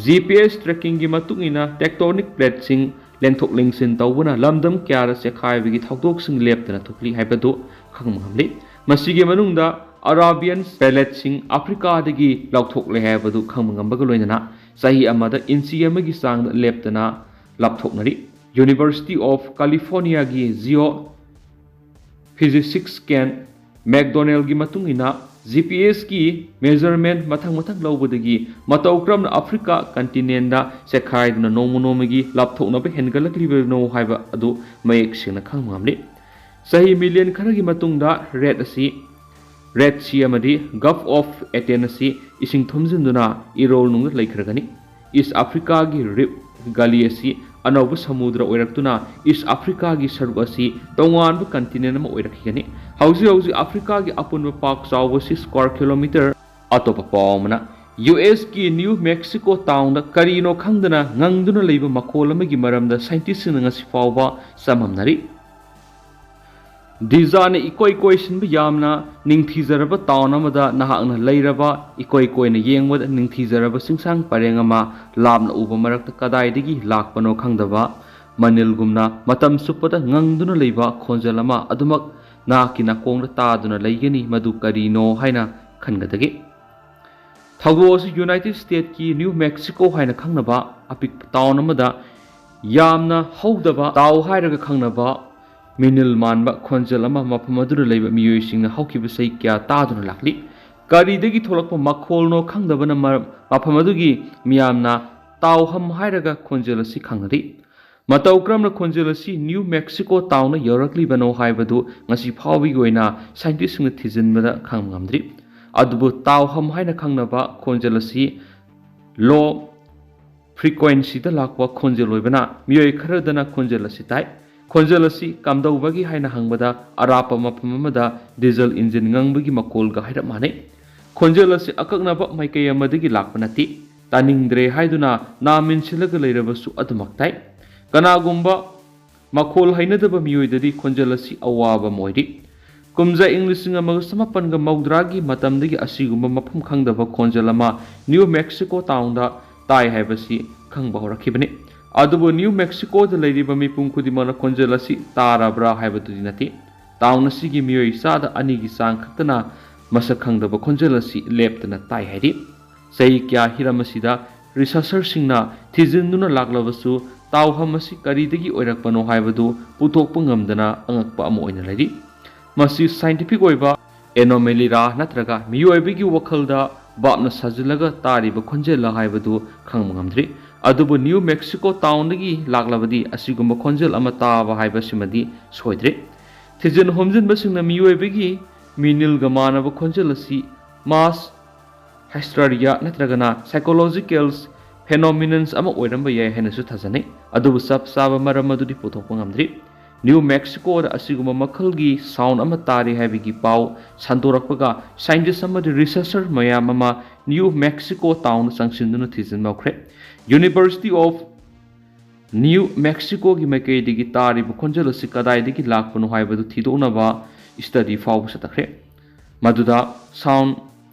ꯖꯤ ꯄꯤ ꯑꯦꯁ ꯇ꯭ꯔꯦꯀꯤꯡꯒꯤ ꯃꯇꯨꯡ ꯏꯟꯅ ꯇꯦꯛꯇꯣꯅꯤꯛ ꯄ꯭ꯂꯦꯠꯁꯤꯡ ꯂꯦꯡꯊꯣꯛ ꯂꯦꯡꯁꯤꯟ ꯇꯧꯕꯅ ꯂꯝꯗꯝ ꯀꯌꯥꯗ ꯆꯦꯛꯈꯥꯏꯕꯒꯤ ꯊꯧꯗꯣꯛꯁꯤꯡ ꯂꯦꯞꯇꯅ ꯊꯣꯛꯂꯤ ꯍꯥꯏꯕꯗꯨ ꯈꯪꯕ ꯉꯝꯂꯤ꯫ ꯃꯁꯤꯒꯤ ꯃꯅꯨꯡꯗ ꯑꯔꯥꯕꯤꯌꯟ ꯄ꯭ꯂꯦꯠꯁꯤꯡ ꯑꯐ꯭ꯔꯤꯀꯥꯗꯒꯤ ꯂꯧꯊꯣꯛꯂꯦ ꯍꯥꯏꯕꯗꯨ ꯈꯪꯕ ꯉꯝꯕꯒ ꯂꯣꯏꯅꯅ ꯆꯍꯤ ꯑꯃꯗ ꯏꯟꯆꯤ ꯑꯃꯒꯤ ꯆꯥꯡꯗ ꯂꯦꯞꯇꯅ ꯂꯥꯞꯊꯣꯛꯅꯔꯤ꯫ ꯌꯨꯅꯤꯚꯔꯁꯤꯇꯤ ꯑꯣꯐ ꯀꯥꯂꯤꯐꯣꯔꯅꯤꯌꯥꯒꯤ ꯖꯤꯑꯣ ꯐꯤꯖꯤꯁꯤꯁ ꯀꯦꯟ ꯃꯦꯛꯗꯣꯅꯦꯜꯒꯤ ꯃꯇꯨꯡ ꯏꯟꯅ, ꯖꯤ ꯄꯤ ꯑꯦꯁꯀꯤ ꯃꯦꯖꯔꯃꯦꯟꯠ ꯃꯊꯪ ꯃꯊꯪ ꯂꯧꯕꯗꯒꯤ ꯃꯇꯧ ꯀꯔꯝꯅ ꯑꯐ꯭ꯔꯤꯀꯥ ꯀꯟꯇꯤꯅꯦꯟꯗ ꯆꯦꯛꯈꯥꯏꯗꯨꯅ ꯅꯣꯡꯃ ꯅꯣꯡꯃꯒꯤ ꯂꯥꯞꯊꯣꯛꯅꯕ ꯍꯦꯟꯒꯠꯂꯛꯂꯤꯕꯅꯣ ꯍꯥꯏꯕ ꯑꯗꯨ ꯃꯌꯦꯛ ꯁꯦꯡꯅ ꯈꯪꯕ ꯉꯝꯂꯤ꯫ ꯆꯍꯤ ꯃꯤꯂꯤꯌꯟ ꯈꯔꯒꯤ ꯃꯇꯨꯡꯗ ꯔꯦꯗ ꯑꯁꯤ, ꯔꯦꯗ ꯁꯤ ꯑꯃꯗꯤ ꯒꯜꯐ ꯑꯣꯐ ꯑꯦꯗꯦꯟ ꯑꯁꯤ ꯏꯁꯤꯡ ꯊꯨꯝꯖꯤꯟꯗꯨꯅ ꯏꯔꯣꯜ ꯅꯨꯡꯗ ꯂꯩꯈ꯭ꯔꯒꯅꯤ꯫ ꯏꯁ ꯑꯐ꯭ꯔꯤꯀꯥꯒꯤ ꯔꯤꯐ ꯒꯂꯤ ꯑꯁꯤ ꯑꯅꯧꯕ ꯁꯃꯨꯗ꯭ꯔ ꯑꯣꯏꯔꯛꯇꯨꯅ ꯏꯁ ꯑꯐ꯭ꯔꯤꯀꯥꯒꯤ ꯁꯔꯨꯛ ꯑꯁꯤ ꯇꯣꯉꯥꯟꯕ ꯀꯟꯇꯤꯅꯦꯟ ꯑꯃ ꯑꯣꯏꯔꯛꯈꯤꯒꯅꯤ꯫ ꯍꯧꯖꯤꯛ ꯍꯧꯖꯤꯛ ꯑꯐ꯭ꯔꯤꯀꯥꯒꯤ ꯑꯄꯨꯟꯕ ꯄꯥꯛ ꯆꯥꯎꯕꯁꯤ ꯁ꯭ꯀ꯭ꯋꯥꯔ ꯀꯤꯂꯣꯃꯤꯇꯔ꯫ ꯑꯇꯣꯞꯄ ꯄꯥꯎ ꯑꯃꯅ, ꯌꯨ ꯑꯦꯁꯀꯤ ꯅ꯭ꯌꯨ ꯃꯦꯛꯁꯤꯀꯣ ꯇꯥꯎꯟꯗ ꯀꯔꯤꯅꯣ ꯈꯪꯗꯅ ꯉꯪꯗꯨꯅ ꯂꯩꯕ ꯃꯈꯣꯜ ꯑꯃꯒꯤ ꯃꯔꯝꯗ ꯁꯥꯏꯟꯇꯤꯁꯁꯤꯡꯅ ꯉꯁꯤ ꯐꯥꯎꯕ ꯆꯃꯝꯅꯔꯤ꯫ ꯗꯤꯖꯥꯅ ꯏꯀꯣꯏ ꯀꯣꯏꯁꯤꯟꯕ ꯌꯥꯝꯅ ꯅꯤꯡꯊꯤꯖꯔꯕ ꯇꯥꯎꯟ ꯑꯃꯗ ꯅꯍꯥꯛꯅ ꯂꯩꯔꯕ, ꯏꯀꯣꯏ ꯀꯣꯏꯅ ꯌꯦꯡꯕꯗ ꯅꯤꯡꯊꯤꯖꯔꯕ ꯆꯤꯡꯁꯥꯡ ꯄꯔꯦꯡ ꯑꯃ ꯂꯥꯞꯅ ꯎꯕ ꯃꯔꯛꯇ ꯀꯗꯥꯏꯗꯒꯤ ꯂꯥꯛꯄꯅꯣ ꯈꯪꯗꯕ, ꯃꯅꯤꯜꯒꯨꯝꯅ ꯃꯇꯝ ꯆꯨꯞꯄꯗ ꯉꯪꯗꯨꯅ ꯂꯩꯕ ꯈꯣꯟꯖꯦꯜ ꯑꯃ ꯑꯗꯨꯃꯛ ꯅꯍꯥꯛꯀꯤ ꯅꯥꯀꯣꯡꯗ ꯇꯥꯗꯨꯅ ꯂꯩꯒꯅꯤ꯫ ꯃꯗꯨ ꯀꯔꯤꯅꯣ ꯍꯥꯏꯅ ꯈꯟꯒꯗꯒꯦ? ꯊꯧꯗꯣꯛ ꯑꯁꯤ ꯌꯨꯅꯥꯏꯇꯦꯗ ꯁ꯭ꯇꯦꯠꯀꯤ ꯅ꯭ꯌꯨ ꯃꯦꯛꯁꯤꯀꯣ ꯍꯥꯏꯅ ꯈꯪꯅꯕ ꯑꯄꯤꯛꯄ ꯇꯥꯎꯟ ꯑꯃꯗ ꯌꯥꯝꯅ ꯍꯧꯗꯕ ꯇꯥꯎ ꯍꯥꯏꯔꯒ ꯈꯪꯅꯕ ꯃꯤꯅꯤꯜ ꯃꯥꯟꯕ ꯈꯣꯟꯖꯦꯜ ꯑꯃ ꯃꯐꯝ ꯑꯗꯨꯗ ꯂꯩꯕ ꯃꯤꯑꯣꯏꯁꯤꯡꯅ ꯍꯧꯈꯤꯕ ꯆꯍꯤ ꯀꯌꯥ ꯇꯥꯗꯨꯅ ꯂꯥꯛꯂꯤ꯫ ꯀꯔꯤꯗꯒꯤ ꯊꯣꯛꯂꯛꯄ ꯃꯈꯣꯜꯅꯣ ꯈꯪꯗꯕꯅ ꯃꯔꯝ ꯃꯐꯝ ꯑꯗꯨꯒꯤ ꯃꯤꯌꯥꯝꯅ ꯇꯥꯎꯍꯝ ꯍꯥꯏꯔꯒ ꯈꯣꯟꯖꯦꯜ ꯑꯁꯤ ꯈꯪꯅꯔꯤ꯫ ꯃꯇꯧ ꯀꯔꯝꯅ ꯈꯣꯟꯖꯦꯜ ꯑꯁꯤ ꯅ꯭ꯌꯨ ꯃꯦꯛꯁꯤꯀꯣ ꯇꯥꯎꯟꯗ ꯌꯧꯔꯛꯂꯤꯕꯅꯣ ꯍꯥꯏꯕꯗꯨ ꯉꯁꯤ ꯐꯥꯎꯕꯒꯤ ꯑꯣꯏꯅ ꯁꯥꯏꯟꯇꯤꯁꯁꯤꯡꯅ ꯊꯤꯖꯤꯟꯕꯗ ꯈꯪꯕ ꯉꯝꯗ꯭ꯔꯤ꯫ ꯑꯗꯨꯕꯨ ꯇꯥꯎꯍꯝ ꯍꯥꯏꯅ ꯈꯪꯅꯕ ꯈꯣꯟꯖꯦꯜ ꯑꯁꯤ ꯂꯣ ꯐ꯭ꯔꯤꯀ꯭ꯋꯦꯟꯁꯤꯗ ꯂꯥꯛꯄ ꯈꯣꯟꯖꯦꯜ ꯑꯣꯏꯕꯅ ꯃꯤꯑꯣꯏ ꯈꯔꯗꯅ ꯈꯣꯟꯖꯦꯜ ꯑꯁꯤ ꯇꯥꯏ꯫ ꯈꯣꯟꯖꯦꯜ ꯑꯁꯤ ꯀꯝꯗꯧꯕꯒꯤ ꯍꯥꯏꯅ ꯍꯪꯕꯗ, ꯑꯔꯥꯞꯄ ꯃꯐꯝ ꯑꯃꯗ ꯗꯤꯖꯜ ꯏꯟꯖꯤꯟ ꯉꯪꯕꯒꯤ ꯃꯈꯣꯜꯒ ꯍꯥꯏꯔꯞ ꯃꯥꯟꯅꯩ꯫ ꯈꯣꯟꯖꯦꯜ ꯑꯁꯤ ꯑꯀꯛꯅꯕ ꯃꯥꯏꯀꯩ ꯑꯃꯗꯒꯤ ꯂꯥꯛꯄ ꯅꯠꯇꯦ꯫ ꯇꯥꯅꯤꯡꯗ꯭ꯔꯦ ꯍꯥꯏꯗꯨꯅ ꯅꯥ ꯃꯤꯟꯁꯤꯜꯂꯒ ꯂꯩꯔꯕꯁꯨ ꯑꯗꯨꯃꯛ ꯇꯥꯏ꯫ ꯀꯅꯥꯒꯨꯝꯕ ꯃꯈꯣꯜ ꯍꯩꯅꯗꯕ ꯃꯤꯑꯣꯏꯗꯗꯤ ꯈꯣꯟꯖꯦꯜ ꯑꯁꯤ ꯑꯋꯥꯕ ꯑꯃ ꯑꯣꯏꯔꯤ꯫ ꯀꯨꯝꯖꯥ ꯏꯪ ꯂꯤꯁꯤꯡ ꯑꯃꯒ ꯆꯃꯥꯄꯟꯒ ꯃꯧꯗ꯭ꯔꯥꯒꯤ ꯃꯇꯝꯗꯒꯤ ꯑꯁꯤꯒꯨꯝꯕ ꯃꯐꯝ ꯈꯪꯗꯕ ꯈꯣꯟꯖꯦꯜ ꯑꯃ ꯅ꯭ꯌꯨ ꯃꯦꯛꯁꯤꯀꯣ ꯇꯥꯎꯟꯗ ꯇꯥꯏ ꯍꯥꯏꯕꯁꯤ ꯈꯪꯕ ꯍꯧꯔꯛꯈꯤꯕꯅꯤ꯫ ꯑꯗꯨꯕꯨ ꯅ꯭ꯌꯨ ꯃꯦꯛꯁꯤꯀꯣꯗ ꯂꯩꯔꯤꯕ ꯃꯤꯄꯨꯝ ꯈꯨꯗꯤꯡꯃꯛꯅ ꯈꯣꯟꯖꯦꯜ ꯑꯁꯤ ꯇꯥꯔꯕ꯭ꯔꯥ ꯍꯥꯏꯕꯗꯨꯗꯤ ꯅꯠꯇꯦ꯫ ꯇꯥꯎꯟ ꯑꯁꯤꯒꯤ ꯃꯤꯑꯣꯏ ꯆꯥꯗ ꯑꯅꯤꯒꯤ ꯆꯥꯡ ꯈꯛꯇꯅ ꯃꯁꯛ ꯈꯪꯗꯕ ꯈꯣꯟꯖꯦꯜ ꯑꯁꯤ ꯂꯦꯞꯇꯅ ꯇꯥꯏ ꯍꯥꯏꯔꯤ꯫ ꯆꯍꯤ ꯀꯌꯥ ꯍꯤꯔꯝ ꯑꯁꯤꯗ ꯔꯤꯁꯔꯆꯔꯁꯤꯡꯅ ꯊꯤꯖꯤꯟꯗꯨꯅ ꯂꯥꯛꯂꯕꯁꯨ, ꯇꯥꯎꯍꯝ ꯑꯁꯤ ꯀꯔꯤꯗꯒꯤ ꯑꯣꯏꯔꯛꯄꯅꯣ ꯍꯥꯏꯕꯗꯨ ꯄꯨꯊꯣꯛꯄ ꯉꯝꯗꯅ ꯑꯉꯛꯄ ꯑꯃ ꯑꯣꯏꯅ ꯂꯩꯔꯤ꯫ ꯃꯁꯤ ꯁꯥꯏꯟꯇꯤꯐꯤꯛ ꯑꯣꯏꯕ ꯑꯦꯅꯣꯃꯦꯂꯤꯔꯥ ꯅꯠꯇ꯭ꯔꯒ ꯃꯤꯑꯣꯏꯕꯒꯤ ꯋꯥꯈꯜꯗ ꯚꯥꯞꯅ ꯁꯥꯖꯤꯜꯂꯒ ꯇꯥꯔꯤꯕ ꯈꯣꯟꯖꯦꯜꯂ ꯍꯥꯏꯕꯗꯨ ꯈꯪꯕ ꯉꯝꯗ꯭ꯔꯤ꯫ ꯑꯗꯨꯕꯨ ꯅ꯭ꯌꯨ ꯃꯦꯛꯁꯤꯀꯣ ꯇꯥꯎꯟꯗꯒꯤ ꯂꯥꯛꯂꯕꯗꯤ ꯑꯁꯤꯒꯨꯝꯕ ꯈꯣꯟꯖꯦꯜ ꯑꯃ ꯇꯥꯕ ꯍꯥꯏꯕꯁꯤꯃꯗꯤ ꯁꯣꯏꯗ꯭ꯔꯦ꯫ ꯊꯤꯖꯤꯟ ꯍꯨꯝꯖꯤꯟꯕꯁꯤꯡꯅ ꯃꯤꯑꯣꯏꯕꯒꯤ ꯃꯤꯅꯤꯜꯒ ꯃꯥꯟꯅꯕ ꯈꯣꯟꯖꯦꯜ ꯑꯁꯤ mass hysteria ꯅꯠꯇ꯭ꯔꯒꯅ psychological phenomenons ꯑꯃ ꯑꯣꯏꯔꯝꯕ ꯌꯥꯏ ꯍꯥꯏꯅꯁꯨ ꯊꯥꯖꯅꯩ꯫ ꯑꯗꯨꯕꯨ ꯆꯞ ꯆꯥꯕ ꯃꯔꯝ ꯑꯗꯨꯗꯤ ꯄꯨꯊꯣꯛꯄ ꯉꯝꯗ꯭ꯔꯤ꯫ ꯅ꯭ꯌꯨ ꯃꯦꯛꯁꯤꯀꯣꯗ ꯑꯁꯤꯒꯨꯝꯕ ꯃꯈꯜꯒꯤ sound ꯑꯃ ꯇꯥꯔꯤ ꯍꯥꯏꯕꯒꯤ ꯄꯥꯎ ꯁꯟꯗꯣꯔꯛꯄꯒ scientist ꯑꯃꯗꯤ researcher ꯃꯌꯥꯝ ꯑꯃ ꯅ꯭ꯌꯨ ꯃꯦꯛꯁꯤꯀꯣ ꯇꯥꯎꯟꯗ ꯆꯪꯁꯤꯟꯗꯨꯅ ꯊꯤꯖꯤꯟꯕ ꯍꯧꯈ꯭ꯔꯦ꯫ University of ꯅ꯭ꯌꯨ ꯃꯦꯛꯁꯤꯀꯣꯒꯤ ꯃꯥꯏꯀꯩꯗꯒꯤ ꯇꯥꯔꯤꯕ ꯈꯣꯟꯖꯦꯜ ꯑꯁꯤ ꯀꯗꯥꯏꯗꯒꯤ ꯂꯥꯛꯄꯅꯣ ꯍꯥꯏꯕꯗꯨ ꯊꯤꯗꯣꯛꯅꯕ study ꯐꯥꯎꯕ ꯆꯠꯊꯈ꯭ꯔꯦ꯫ ꯃꯗꯨꯗ sound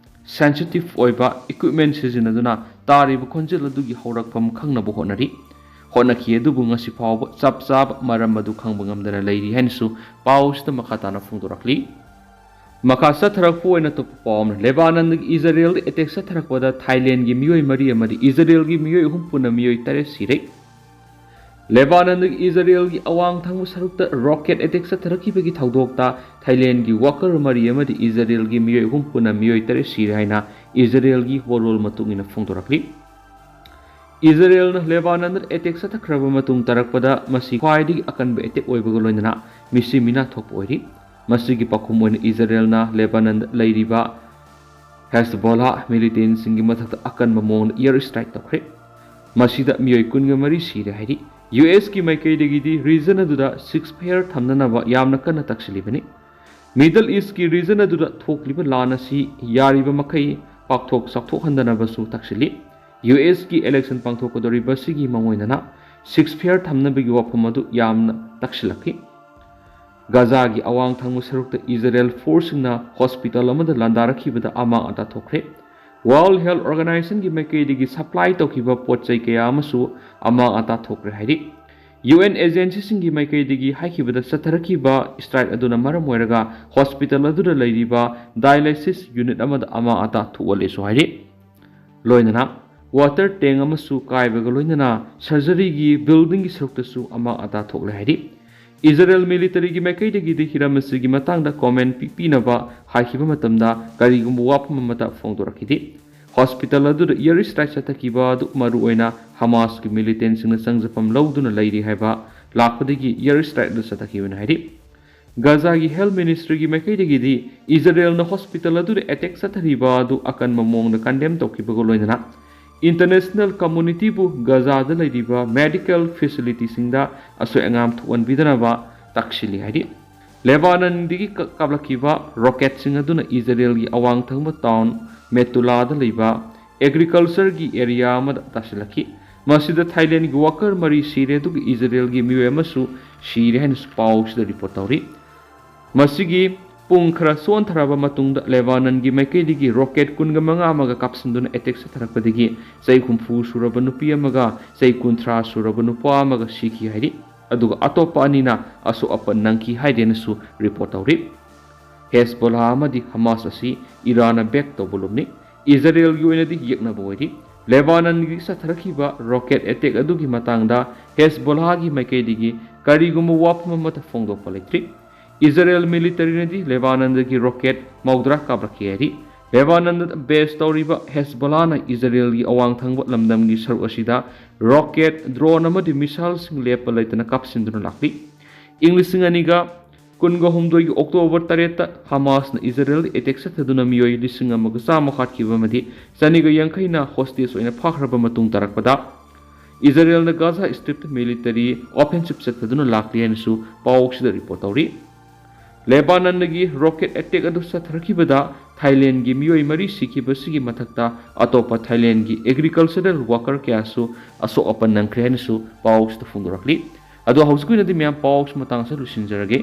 sensitive ꯑꯣꯏꯕ equipment ꯁꯤꯖꯤꯟꯅꯗꯨꯅ ꯇꯥꯔꯤꯕ ꯈꯣꯟꯖꯦꯜ ꯑꯗꯨꯒꯤ ꯍꯧꯔꯛꯐꯝ ꯈꯪꯅꯕ ꯍꯣꯠꯅꯔꯤ꯫ ꯍꯣꯠꯅꯈꯤ, ꯑꯗꯨꯕꯨ ꯉꯁꯤ ꯐꯥꯎꯕ ꯆꯞ ꯆꯥꯕ ꯃꯔꯝ ꯑꯗꯨ ꯈꯪꯕ ꯉꯝꯗꯅ ꯂꯩꯔꯤ ꯍꯥꯏꯅꯁꯨ ꯄꯥꯎꯁꯤꯗ ꯃꯈꯥ ꯇꯥꯅ ꯐꯣꯡꯗꯣꯔꯛꯂꯤ꯫ ꯃꯈꯥ ꯆꯠꯊꯔꯛꯄ ꯑꯣꯏꯅ ꯑꯇꯣꯞꯄ ꯄꯥꯎ ꯑꯃꯅ, ꯂꯦꯕꯥꯅꯟꯗꯒꯤ ꯏꯖꯔꯦꯜꯗ attack ꯆꯠꯊꯔꯛꯄꯗ ꯊꯥꯏꯂꯦꯟꯒꯤ ꯃꯤꯑꯣꯏ ꯃꯔꯤ ꯑꯃꯗꯤ ꯏꯖꯔꯦꯜꯒꯤ ꯃꯤꯑꯣꯏ ꯑꯍꯨꯝ ꯄꯨꯟꯅ ꯃꯤꯑꯣꯏ ꯇꯔꯦꯠ ꯁꯤꯔꯦ꯫ ꯂꯦꯕꯥꯅꯟꯗꯒꯤ ꯏꯖꯔꯦꯜꯒꯤ ꯑꯋꯥꯡ ꯊꯪꯕ ꯁꯔꯨꯛꯇ rocket attack ꯆꯠꯊꯔꯛꯈꯤꯕꯒꯤ ꯊꯧꯗꯣꯛꯇ ꯊꯥꯏꯂꯦꯟꯒꯤ worker ꯃꯔꯤ ꯑꯃꯗꯤ ꯏꯖꯔꯦꯜꯒꯤ ꯃꯤꯑꯣꯏ ꯑꯍꯨꯝ ꯄꯨꯟꯅ ꯃꯤꯑꯣꯏ ꯇꯔꯦꯠ ꯁꯤꯔꯦ ꯍꯥꯏꯅ ꯏꯖꯔꯦꯜꯒꯤ ꯋꯥꯔꯣꯜ ꯃꯇꯨꯡ ꯏꯟꯅ ꯐꯣꯡꯗꯣꯔꯛꯂꯤ꯫ ꯏꯖꯔꯦꯜꯅ ꯂꯦꯕꯥꯅꯟꯗ attack ꯆꯠꯊꯈ꯭ꯔꯕ ꯃꯇꯨꯡ ꯇꯥꯔꯛꯄꯗ ꯃꯁꯤ ꯈ꯭ꯋꯥꯏꯗꯒꯤ ꯑꯀꯟꯕ attack ꯑꯣꯏꯕꯒ ꯂꯣꯏꯅꯅ ꯃꯤꯁꯤ ꯃꯤꯅꯥ ꯊꯣꯛꯄ ꯑꯣꯏꯔꯤ꯫ ꯃꯁꯤꯒꯤ ꯄꯥꯎꯈꯨꯝ ꯑꯣꯏꯅ ꯏꯖꯔꯦꯜꯅ ꯂꯦꯕꯥꯅꯟꯗ ꯂꯩꯔꯤꯕ ꯍꯦꯖꯕꯣꯂꯥ militantꯁꯤꯡꯒꯤ ꯃꯊꯛꯇ ꯑꯀꯟꯕ ꯃꯑꯣꯡꯗ air strike ꯇꯧꯈ꯭ꯔꯦ꯫ ꯃꯁꯤꯗ ꯃꯤꯑꯣꯏ ꯀꯨꯟꯒ ꯃꯔꯤ ꯁꯤꯔꯦ ꯍꯥꯏꯔꯤ꯫ ꯌꯨ ꯑꯦꯁꯀꯤ ꯃꯥꯏꯀꯩꯗꯒꯤꯗꯤ region ꯑꯗꯨꯗ ceasefire ꯊꯝꯅꯅꯕ ꯌꯥꯝꯅ ꯀꯟꯅ ꯇꯛꯁꯤꯜꯂꯤꯕꯅꯤ꯫ Middle Eastꯀꯤ region ꯑꯗꯨꯗ ꯊꯣꯛꯂꯤꯕ ꯂꯥꯟ ꯑꯁꯤ ꯌꯥꯔꯤꯕ ꯃꯈꯩ ꯄꯥꯛꯊꯣꯛ ꯆꯥꯎꯊꯣꯛꯍꯟꯗꯅꯕꯁꯨ ꯇꯛꯁꯤꯜꯂꯤ꯫ ꯌꯨ ꯑꯦꯁꯀꯤ election ꯄꯥꯡꯊꯣꯛꯀꯗꯧꯔꯤꯕꯁꯤꯒꯤ ꯃꯥꯡꯑꯣꯏꯅꯅ ceasefire ꯊꯝꯅꯕꯒꯤ ꯋꯥꯐꯝ ꯑꯗꯨ ꯌꯥꯝꯅ ꯇꯛꯁꯤꯜꯂꯛꯈꯤ꯫ ꯒꯥꯖꯥꯒꯤ ꯑꯋꯥꯡ ꯊꯪꯕ ꯁꯔꯨꯛꯇ ꯏꯖꯔꯦꯜ forceꯁꯤꯡꯅ hospital ꯑꯃꯗ ꯂꯥꯟꯗꯥꯔꯛꯈꯤꯕꯗ ꯑꯃꯥꯡ ꯑꯇꯥ ꯊꯣꯛꯈ꯭ꯔꯦ꯫ World Health Organizationꯒꯤ ꯃꯥꯏꯀꯩꯗꯒꯤ supply ꯇꯧꯈꯤꯕ ꯄꯣꯠ ꯆꯩ ꯀꯌꯥ ꯑꯃꯁꯨ ꯑꯃꯥꯡ ꯑꯇꯥ ꯊꯣꯛꯈ꯭ꯔꯦ ꯍꯥꯏꯔꯤ꯫ ꯌꯨ ꯑꯦꯟ agencyꯁꯤꯡꯒꯤ ꯃꯥꯏꯀꯩꯗꯒꯤ ꯍꯥꯏꯈꯤꯕꯗ ꯆꯠꯊꯔꯛꯈꯤꯕ strike ꯑꯗꯨꯅ ꯃꯔꯝ ꯑꯣꯏꯔꯒ hospital ꯑꯗꯨꯗ ꯂꯩꯔꯤꯕ dialysis unit ꯑꯃꯗ ꯑꯃꯥꯡ ꯑꯇꯥ ꯊꯣꯛꯍꯜꯂꯦꯁꯨ ꯍꯥꯏꯔꯤ꯫ ꯂꯣꯏꯅꯅ water tank ꯑꯃꯁꯨ ꯀꯥꯏꯕꯒ ꯂꯣꯏꯅꯅ surgeryꯒꯤ buildingꯒꯤ ꯁꯔꯨꯛꯇꯁꯨ ꯑꯃꯥꯡ ꯑꯇꯥ ꯊꯣꯛꯂꯦ ꯍꯥꯏꯔꯤ꯫ ꯏꯖꯔꯦꯜ militaryꯒꯤ ꯃꯥꯏꯀꯩꯗꯒꯤꯗꯤ ꯍꯤꯔꯝ ꯑꯁꯤꯒꯤ ꯃꯇꯥꯡꯗ comment ꯄꯤ-, ꯄꯤꯅꯕ ꯍꯥꯏꯈꯤꯕ ꯃꯇꯝꯗ ꯀꯔꯤꯒꯨꯝꯕ ꯋꯥꯐꯝ ꯑꯃꯠꯇ ꯐꯣꯡꯗꯣꯔꯛꯈꯤꯗꯦ꯫ Hospital ꯑꯗꯨꯗ air strike ꯆꯠꯊꯈꯤꯕ ꯑꯗꯨ ꯃꯔꯨꯑꯣꯏꯅ ꯍꯃꯥꯁꯀꯤ militantꯁꯤꯡꯅ ꯆꯪꯖꯐꯝ ꯂꯧꯗꯨꯅ ꯂꯩꯔꯤ ꯍꯥꯏꯕ ꯂꯥꯛꯄꯗꯒꯤ air strike ꯑꯗꯨ ꯆꯠꯊꯈꯤꯕꯅꯤ ꯍꯥꯏꯔꯤ꯫ ꯒꯖꯥꯒꯤ ꯍꯦꯜꯊ ꯃꯤꯅꯤꯁꯇ꯭ꯔꯤꯒꯤ ꯃꯥꯏꯀꯩꯗꯒꯤꯗꯤ ꯏꯖꯔꯦꯜꯅ ꯍꯣꯁꯄꯤꯇꯥꯜ ꯑꯗꯨꯗ ꯑꯦꯇꯦꯛ ꯆꯠꯊꯔꯤꯕ ꯑꯗꯨ ꯑꯀꯟꯕ ꯃꯑꯣꯡꯗ ꯀꯟꯗꯦꯝ ꯇꯧꯈꯤꯕꯒ ꯂꯣꯏꯅꯅ ꯏꯟꯇꯔꯅꯦꯁꯅꯦꯜ ꯀꯝꯃꯨꯅꯤꯇꯤꯕꯨ ꯒꯖꯥꯗ ꯂꯩꯔꯤꯕ ꯃꯦꯗꯤꯀꯦꯜ ꯐꯦꯁꯤꯂꯤꯇꯤꯁꯤꯡꯗ ꯑꯁꯣꯏ ꯑꯉꯥꯝ ꯊꯣꯛꯍꯟꯕꯤꯗꯅꯕ ꯇꯛꯁꯤꯜꯂꯤ ꯍꯥꯏꯔꯤ꯫ ꯂꯦꯕꯥꯅꯟꯗꯒꯤ ꯀ- ꯀꯥꯞꯂꯛꯈꯤꯕ ꯔꯣꯀꯦꯠꯁꯤꯡ ꯑꯗꯨꯅ ꯏꯖꯔꯦꯜꯒꯤ ꯑꯋꯥꯡ ꯊꯪꯕ ꯇꯥꯎꯟ ꯃꯦꯇꯨꯂꯥꯗ ꯂꯩꯕ ꯑꯦꯒ꯭ꯔꯤꯀꯜꯆꯔꯒꯤ ꯑꯦꯔꯤꯌꯥ ꯑꯃꯗ ꯇꯥꯁꯤꯜꯂꯛꯈꯤ꯫ ꯃꯁꯤꯗ ꯊꯥꯏꯂꯦꯟꯒꯤ ꯋꯥꯀꯔ ꯃꯔꯤ ꯁꯤꯔꯦ, ꯑꯗꯨꯒ ꯏꯖꯔꯦꯜꯒꯤ ꯃꯤꯑꯣꯏ ꯑꯃꯁꯨ ꯁꯤꯔꯦ ꯍꯥꯏꯅꯁꯨ ꯄꯥꯎꯁꯤꯗ ꯔꯤꯄꯣꯔꯠ ꯇꯧꯔꯤ꯫ ꯃꯁꯤꯒꯤ ꯄꯨꯡ ꯈꯔ ꯆꯣꯟꯊꯔꯕ ꯃꯇꯨꯡꯗ ꯂꯦꯕꯥꯅꯟꯒꯤ ꯃꯥꯏꯀꯩꯗꯒꯤ ꯔꯣꯀꯦꯠ ꯀꯨꯟꯒ ꯃꯉꯥ ꯑꯃꯒ ꯀꯥꯞꯁꯤꯟꯗꯨꯅ ꯑꯦꯇꯦꯛ ꯆꯠꯊꯔꯛꯄꯗꯒꯤ ꯆꯍꯤ ꯍꯨꯝꯐꯨ ꯁꯨꯔꯕ ꯅꯨꯄꯤ ꯑꯃꯒ ꯆꯍꯤ ꯀꯨꯟꯊ꯭ꯔꯥ ꯁꯨꯔꯕ ꯅꯨꯄꯥ ꯑꯃꯒ ꯁꯤꯈꯤ ꯍꯥꯏꯔꯤ꯫ ꯑꯗꯨꯒ ꯑꯇꯣꯞꯄ ꯑꯅꯤꯅ ꯑꯁꯣꯛ ꯑꯄꯟ ꯅꯪꯈꯤ ꯍꯥꯏꯗꯦꯅꯁꯨ ꯔꯤꯄꯣꯔꯠ ꯇꯧꯔꯤ꯫ ꯍꯦꯖꯕꯣꯂꯥ ꯑꯃꯗꯤ ꯍꯃꯥꯁ ꯑꯁꯤ ꯏꯔꯥꯟꯅ ꯕꯦꯛ ꯇꯧꯕ ꯂꯨꯞꯅꯤ꯫ ꯏꯖꯔꯦꯜꯒꯤ ꯑꯣꯏꯅꯗꯤ ꯌꯦꯛꯅꯕ ꯑꯣꯏꯔꯤ꯫ ꯂꯦꯕꯥꯅꯟꯒꯤ ꯆꯠꯊꯔꯛꯈꯤꯕ ꯔꯣꯀꯦꯠ ꯑꯦꯇꯦꯛ ꯑꯗꯨꯒꯤ ꯃꯇꯥꯡꯗ ꯍꯦꯖꯕꯣꯂꯥꯒꯤ ꯃꯥꯏꯀꯩꯗꯒꯤ ꯀꯔꯤꯒꯨꯝꯕ ꯋꯥꯐꯝ ꯑꯃꯠꯇ ꯐꯣꯡꯗꯣꯛꯄ ꯂꯩꯇ꯭ꯔꯤ꯫ ꯏꯖꯔꯦꯜ ꯃꯤꯂꯤꯇꯔꯤꯅꯗꯤ ꯂꯦꯕꯥꯅꯟꯗꯒꯤ ꯔꯣꯀꯦꯠ ꯃꯧꯗ꯭ꯔꯥ ꯀꯥꯞꯂꯛꯈꯤ ꯍꯥꯏꯔꯤ꯫ ꯂꯦꯕꯥꯅꯟꯗ ꯕꯦꯁ ꯇꯧꯔꯤꯕ ꯍꯦꯖꯕꯣꯂꯥꯅ ꯏꯖꯔꯦꯜꯒꯤ ꯑꯋꯥꯡ ꯊꯪꯕ ꯂꯝꯗꯝꯒꯤ ꯁꯔꯨꯛ ꯑꯁꯤꯗ ꯔꯣꯀꯦꯠ, ꯗ꯭ꯔꯣꯟ ꯑꯃꯗꯤ ꯃꯤꯁꯥꯏꯜꯁꯤꯡ ꯂꯦꯞꯄ ꯂꯩꯇꯅ ꯀꯥꯞꯁꯤꯟꯗꯨꯅ ꯂꯥꯛꯂꯤ꯫ ꯏꯪ ꯂꯤꯁꯤꯡ ꯑꯅꯤꯒ ꯀꯨꯟꯒ ꯍꯨꯝꯗꯣꯏꯒꯤ ꯑꯣꯛꯇꯣꯕꯔ ꯇꯔꯦꯠꯇ ꯍꯃꯥꯁꯅ ꯏꯖꯔꯦꯜꯗ ꯑꯦꯇꯦꯛ ꯆꯠꯊꯗꯨꯅ ꯃꯤꯑꯣꯏ ꯂꯤꯁꯤꯡ ꯑꯃꯒ ꯆꯥꯝꯃ ꯍꯥꯠꯈꯤꯕ ꯑꯃꯗꯤ ꯆꯅꯤꯒ ꯌꯥꯡꯈꯩꯅ ꯍꯣꯁꯇꯦꯖ ꯑꯣꯏꯅ ꯐꯥꯈ꯭ꯔꯕ ꯃꯇꯨꯡ ꯇꯥꯔꯛꯄꯗ ꯏꯖꯔꯦꯜꯅ ꯒꯥꯖꯥ ꯁ꯭ꯇ꯭ꯔꯤꯞꯇ ꯃꯤꯂꯤꯇꯔꯤ ꯑꯣꯐꯦꯟꯁꯤꯞ ꯆꯠꯊꯗꯨꯅ ꯂꯥꯛꯂꯤ ꯍꯥꯏꯅꯁꯨ ꯄꯥꯎꯁꯤꯗ ꯔꯤꯄꯣꯔꯠ ꯇꯧꯔꯤ꯫ ꯂꯦꯕꯥꯅꯟꯗꯒꯤ ꯔꯣꯀꯦꯠ ꯑꯦꯇꯦꯛ ꯑꯗꯨ ꯆꯠꯊꯔꯛꯈꯤꯕꯗ ꯊꯥꯏꯂꯦꯟꯒꯤ ꯃꯤꯑꯣꯏ ꯃꯔꯤ ꯁꯤꯈꯤꯕꯁꯤꯒꯤ ꯃꯊꯛꯇ ꯑꯇꯣꯞꯄ ꯊꯥꯏꯂꯦꯟꯒꯤ ꯑꯦꯒ꯭ꯔꯤꯀꯜꯆꯔꯦꯜ ꯋꯥꯀꯔ ꯀꯌꯥꯁꯨ ꯑꯁꯣꯛ ꯑꯄꯟ ꯅꯪꯈ꯭ꯔꯦ ꯍꯥꯏꯅꯁꯨ ꯄꯥꯎꯁꯤꯗ ꯐꯣꯡꯗꯣꯔꯛꯂꯤ꯫ ꯑꯗꯣ ꯍꯧꯖꯤꯛꯀꯤ ꯑꯣꯏꯅꯗꯤ ꯃꯌꯥꯝ ꯄꯥꯎꯁꯤ ꯃꯇꯥꯡꯁꯤꯗ ꯂꯣꯏꯁꯤꯟꯖꯔꯒꯦ꯫